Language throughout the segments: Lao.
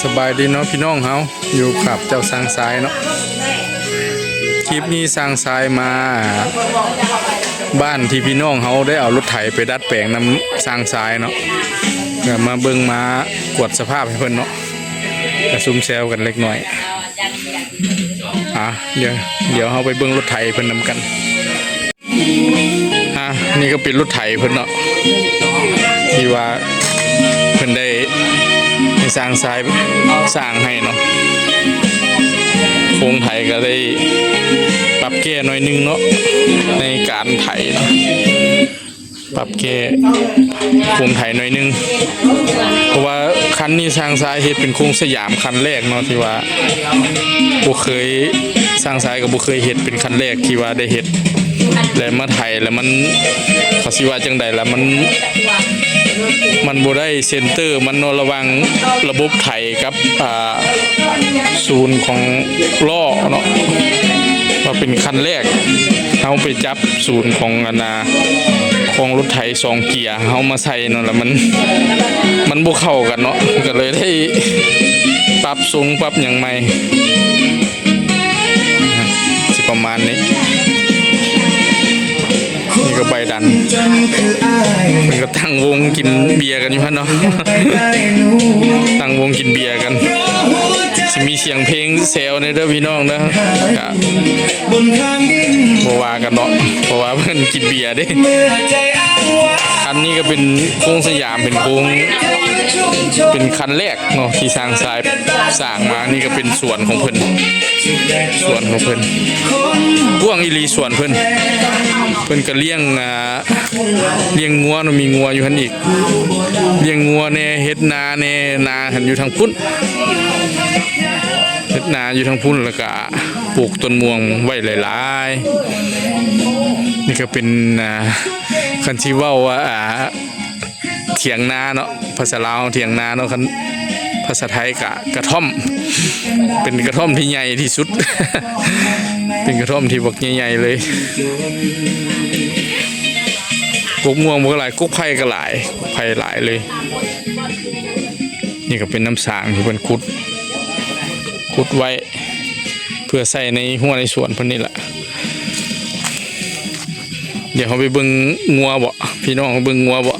ສະບາຍດີເນາະພີ່ນ້ອງເຮົາ ຢູ່ກັບເຈົ້າຊ່າງຊາຍເນາະ. ຄລິບນີ້ຊ່າງຊາຍມາບ້ານທີ່ພີ່ນ້ອງເຮົາໄດ້ເອົາລົດໄຖໄປດັດແປງນຳຊ່າງຊາຍເນາະ ກໍມາເບິ່ງມາກວດສະພາບໃຫ້ເພິ່ນເນາະ ກະຊຸມແຊວກັນເລັກນ້ອຍ. ອ່າ ດຽວ ດຽວເຮົາໄປເບິ່ງລົດໄຖເພິ່ນນຳກັນ. ອ່າ ນີ້ກໍເປັນລົດໄຖເພິ່ນເນາະ ທີ່ວ່າເພິ່ນໄດ້ໃຫ້ຊ່າງຊາຍສ້າງໃຫ້ເນາະ. ໂຄງໄຖກໍໄດ້ປັບແກ້ໜ້ອຍໜຶ່ງເນາະ ໃນການໄຖເນາະ ປັບແກ້ໂຄງໄຖໜ້ອຍໜຶ່ງ ເພາະວ່າຄັນນີ້ຊ່າງຊາຍເຮັດເປັນໂຄງສະຫຍາມຄັນແລກເນາະ ທີ່ວ່າ ບໍ່ເຄີຍ ຊ່າງຊາຍກໍບໍ່ເຄີຍເຮັດເປັນຄັນແລກທີ່ວ່າໄດ້ເຮັດ ແລະມາໄຖແລ້ວມັນ ເຂົາຊິວ່າຈັ່ງໃດລະ ມັນ ມັນບໍ່ໄດ້ເຊັນເຕີມັນເນາະ ລະຫວ່າງລະບົບໄຖກັບ ອ່າ ສູນຂອງລໍ້ເນາະ ວ່າເປັນຄັນແລກ ເຮົາໄປຈັບສູນຂອງອັນນາ ຂອງລົດໄຖສອງເກຍ ເຮົາມາໃສ່ເນາະ ລະມັນ ມັນບໍ່ເຂົ້າກັນເນາະ ກໍເລີຍໄດ້ປັບຊົງປັບຫຍັງໃໝ່ ຊິປະມານນີ້. ນີ້ກໍໃບດັນ ເພິ່ນກໍຕັ້ງວົງກິນເບຍກັນຢູ່ຫັ້ນເນາະ ຕັ້ງວົງກິນເບຍກັນ ຊິມີສຽງເພງແຊວແດ່ເດີພີ່ນ້ອງເດີ ກະ ບໍ່ວ່າກັນເນາະ ເພາະວ່າເພິ່ນກິນເບຍເດ້. ຄັນນີ້ກໍເປັນໂຄງສະຫຍາມ ເປັນໂຄງ ເປັນຄັນແລກເນາະ ທີ່ຊ່າງຊາຍສ້າງມາ. ນີ້ກໍເປັນສວນຂອງເພິ່ນ ສວນຂອງເພິ່ນ ກວ້າງອີ່ຫຼີສວນເພິ່ນ. ເພິ່ນກໍລ້ຽງ ອ່າ ລ້ຽງງົວເນາະ ມີງົວຢູ່ຫັ້ນອີກ ລ້ຽງງົວແດ່ ເຮັດນາແດ່ ນາຫັ້ນຢູ່ທາງພຸ້ນ ເຮັດນາຢູ່ທາງພຸ້ນ ແລ້ວກະປູກຕົ້ນມ່ວງໄວ້ຫຼາຍໆ. ນີ້ກໍເປັນ ອ່າ ຄັນຊິເວົ້າວ່າ ອ່າ ຖຽງນາເນາະ ພາສາລາວຖຽງນາເນາະ ຄັນພາສາໄທກະກະທ່ອມ ເປັນກະທ່ອມທີ່ໃຫຍ່ທີ່ສຸດ ເປັນກະທ່ອມທີ່ບັກໃຫຍ່ໆເລີຍ. ກົກມ່ວງມັນກໍຫຼາຍ ກົກໄຜ່ກໍຫຼາຍ ກົກໄຜ່ຫຼາຍເລີຍ. ນີ້ກໍເປັນນ້ຳສາງທີ່ເພິ່ນຂຸດ ຂຸດໄວ້ ເພື່ອໃສ່ໃນຮົ້ວໃນສວນເພິ່ນນີ້ລະ. ດຽວເຮົາໄປເບິ່ງງົວເບາະ ພີ່ນ້ອງ ເບິ່ງງົວເບາະ.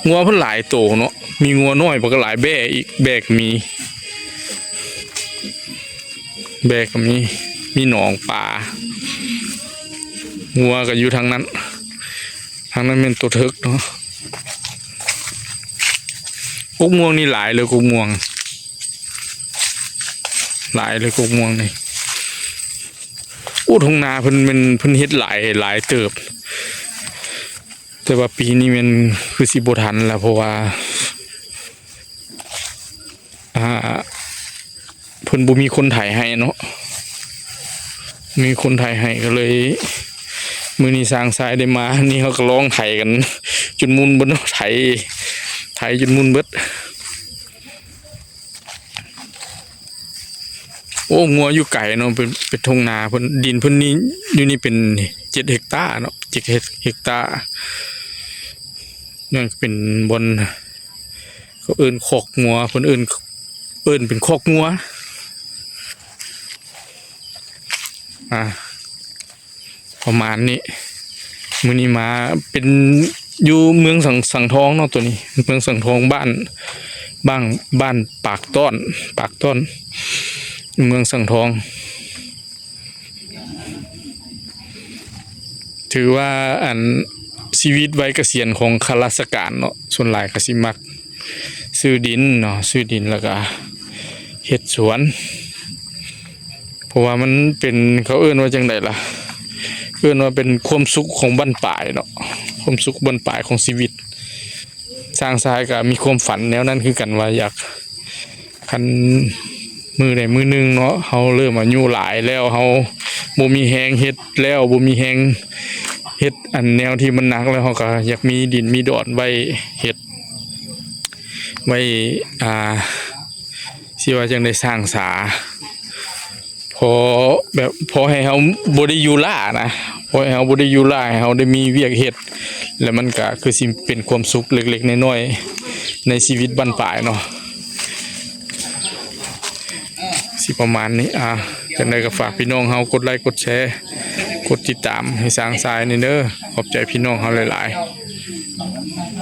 ງົວເພິ່ນຫຼາຍໂຕເນາະ ມີງົວນ້ອຍບັກຫຼາຍ ແບ້ອີກ ແບ້ກໍມີ ແບ້ກໍມີ ມີໜອງປາ ງົວກໍຢູ່ທາງນັ້ນ ທາງນັ້ນແມ່ນໂຕເຖິກເນາະ. ກົກມ່ວງນີ້ຫຼາຍເລີຍ ກົກມ່ວງ ຫຼາຍເລີຍກົກມ່ວງນີ້. ໂອ້ ທົ່ງນາເພິ່ນແມ່ນເພິ່ນເຮັດຫຼາຍ ຫຼາຍເຕີບ ແຕ່ວ່າປີນີ້ແມ່ນຄືຊິບໍ່ທັນລະ ເພາະວ່າ ອ່າ ເພິ່ນບໍ່ມີຄົນໄຖໃຫ້ເນາະ ມີຄົນໄຖໃຫ້ກໍເລີຍ ມື້ນີ້ຊ່າງຊາຍໄດ້ມາ ນີ້ເຮົາກໍລອງໄຖກັນຈົນໝຸ່ນເບິດເນາະ ໄຖ ໄຖຈົນໝຸ່ນເບິດ. ໂອ້ ງົວຢູ່ໄກເນາະ ເປັນ ເປັນທົ່ງນາເພິ່ນ ດິນເພິ່ນນີ້ ຢູ່ນີ້ເປັນເຈັດເຮັກຕາເນາະ ເຈັດເຮັກຕາ. ນັ້ນເປັນບ່ອນ ເຂົາເອີ້ນຄອກງົວ ເພິ່ນເອີ້ນ ເອີ້ນເປັນຄອກງົວ ອ່າ ປະມານນີ້. ມື້ນີ້ມາເປັນຢູ່ເມືອງສັງ ສັງທອງເນາະ ໂຕນີ້ ເມືອງສັງທອງ ບ້ານ ບ້ານ ບ້ານປາກຕ້ອນ ປາກຕ້ອນ ເມືອງສັງທອງ. ຖືວ່າ ອັນ ຊີວິດໄວກະສຽນຂອງຂ້າລາຊະການເນາະ ສ່ວນຫຼາຍກໍຊິມັກຊື້ດິນເນາະ ຊື້ດິນແລ້ວກະເຮັດສວນ ເພາະວ່າມັນເປັນ ເຂົາເອີ້ນວ່າຈັ່ງໃດລະ ເອີ້ນວ່າເປັນຄວາມສຸກຂອງບັ້ນປາຍເນາະ ຄວາມສຸກບັ້ນປາຍຂອງຊີວິດ. ຊ່າງຊາຍກໍມີຄວາມຝັນແນວນັ້ນຄືກັນ ວ່າຢາກ ຄັນມື້ໃດມື້ໜຶ່ງເນາະ ເຮົາເລີ່ມອາຍຸຫຼາຍແລ້ວ ເຮົາບໍ່ມີແຮງເຮັດແລ້ວ ບໍ່ມີແຮງເຮັດອັນແນວທີ່ມັນໜັກແລ້ວ ເຮົາກໍຢາກມີດິນມີດອນໄວ້ເຮັດ ໄວ້ ອ່າ ຊິວ່າຈັ່ງໃດ ສ້າງສາ ພໍແບບ ພໍໃຫ້ເຮົາບໍ່ໄດ້ຢູ່ລ້ານະ ພໍໃຫ້ເຮົາບໍ່ໄດ້ຢູ່ລ້າ ໃຫ້ເຮົາໄດ້ມີວຽກເຮັດ ແລ້ວມັນກະຄືຊິເປັນຄວາມສຸກເລັກໆນ້ອຍໆ ໃນຊີວິດບັ້ນປາຍເນາະ ຊິປະມານນີ້. ອ່າ ຈັ່ງໃດກໍຝາກພີ່ນ້ອງເຮົາກົດໄລກົດແຊ ກົດຕິດຕາມໃຫ້ຊ່າງຊາຍນີ້ເດີ. ຂອບໃຈພີ່ນ້ອງເຮົາຫຼາຍໆ.